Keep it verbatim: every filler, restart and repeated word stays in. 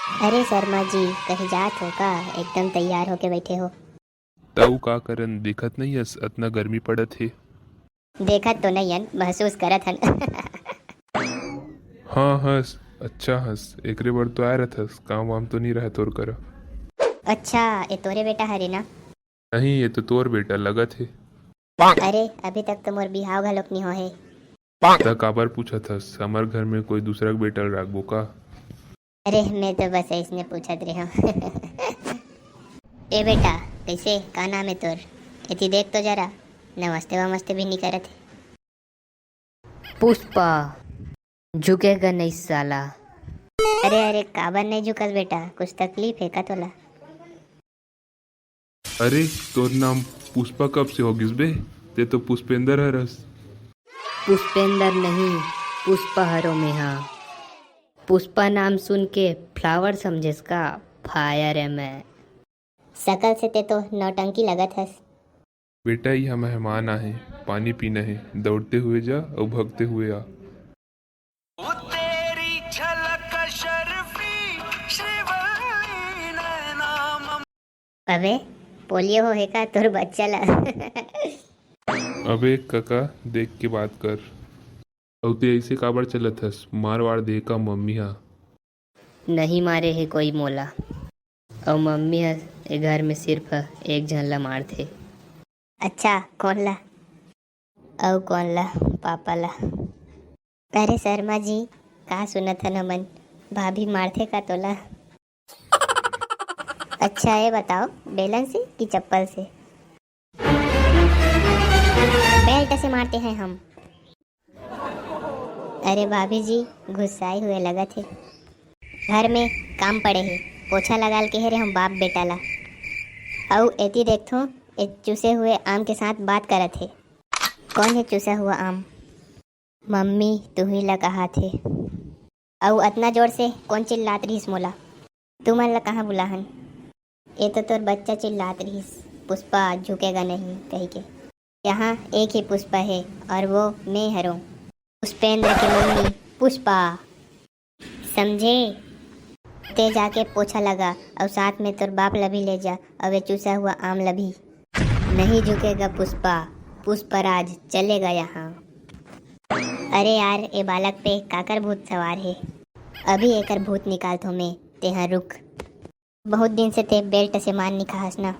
अरे शर्मा जी, कहीं जात हो का? एकदम तैयार होके बैठे हो। तऊ का करन, देखत नहीं हस, अतना गर्मी पड़त हे। देखत तो नहीं हन, महसूस करत हन। हाँ हस, अच्छा हस, एकरे बर तो आय रहत हस, काम वाम तो नहीं रहे तोर करा। अच्छा, ये तोरे बेटा हरे ना? नहीं, ये तो तोर बेटा लगत हे। अरे, अभी तक तो मोर बिहाव घलोक नहीं हो हे। त काबर पूछत हस? हमर घर में कोई दूसरा के बेटा ल राखबो का? अरे, मैं तो बस ऐसने पूछत रहे हूँ। ए बेटा, कैसे, का नाम है तोर? एती देख तो जरा, नमस्ते वमस्ते भी नहीं करत है। पुष्पा, झुकेगा नहीं साला। अरे, अरे, काबर नहीं झुकस बेटा? कुछ तकलीफ है का तोला? अरे, तोर नाम पुष्पा कब से हो गिस बे? ते तो पुष्पेंद्र हरस। पुष्पेंद्र नहीं, पुष्पा हरो मेहा। पुष्पा नाम सुन के flower समझेस का? Fire है मैं। सकल से ते तो नौटंकी लगत हस। बेटा, इहाँ मेहमान आहे, पानी पीना हे, दौड़ते हुए जा अउ भगते हुए आ। अबे, पोलियो हो हे का तोर बच्चा ला? अबे कका, देख के बात कर। अउ ते ऐसे काबर चलत हस? मार वार दे का मम्मी हा? नहीं मारे हे कोई मोला। अउ मम्मी ह ए घर में सिर्फ एक झन ला मारथे। अच्छा, कौन ला? अउ कौन ला? पापा ला। अरे शर्मा जी, का सुनत हन हमन? भाभी मारथे का तोला? अच्छा, ये बताओ, बेलन से कि चप्पल से? बेल्ट से मारते हैं हम। अरे भाभी जी, गुस्साए हुए लगत हे। घर में काम पड़े हे, पोछा लगाल के हे रे हम बाप बेटा ला। अउ एती देखथो, ए चूसे हुए आम के साथ बात करत हे। कौन है चूसा हुआ आम? मम्मी, तुही ला कहाथे। अउ अतना जोर से कौन चिल्लात रहिस मोला? तुमन ला कहाँ बुलाहन? ए तो तोर बच्चा चिल्लात रहिस, पुष्पा झुकेगा नहीं कहिके। यहाँ एक ही पुष्पा है और वो मैं हरों, पुष्पेंद्र की मम्मी पुष्पा। समझे? ते जाके पोछा लगा और साथ में तोर बाप ला भी ले जा और वे चूसा हुआ आम ला भी। नहीं झुकेगा पुष्पा, पुष्पराज चलेगा यहाँ। अरे यार, ए बालक पे काकर भूत सवार है? अभी एकर भूत निकालथो मैं, तेहा रुक। बहुत दिन से ते बेल्ट से मार नहीं खाहस ना,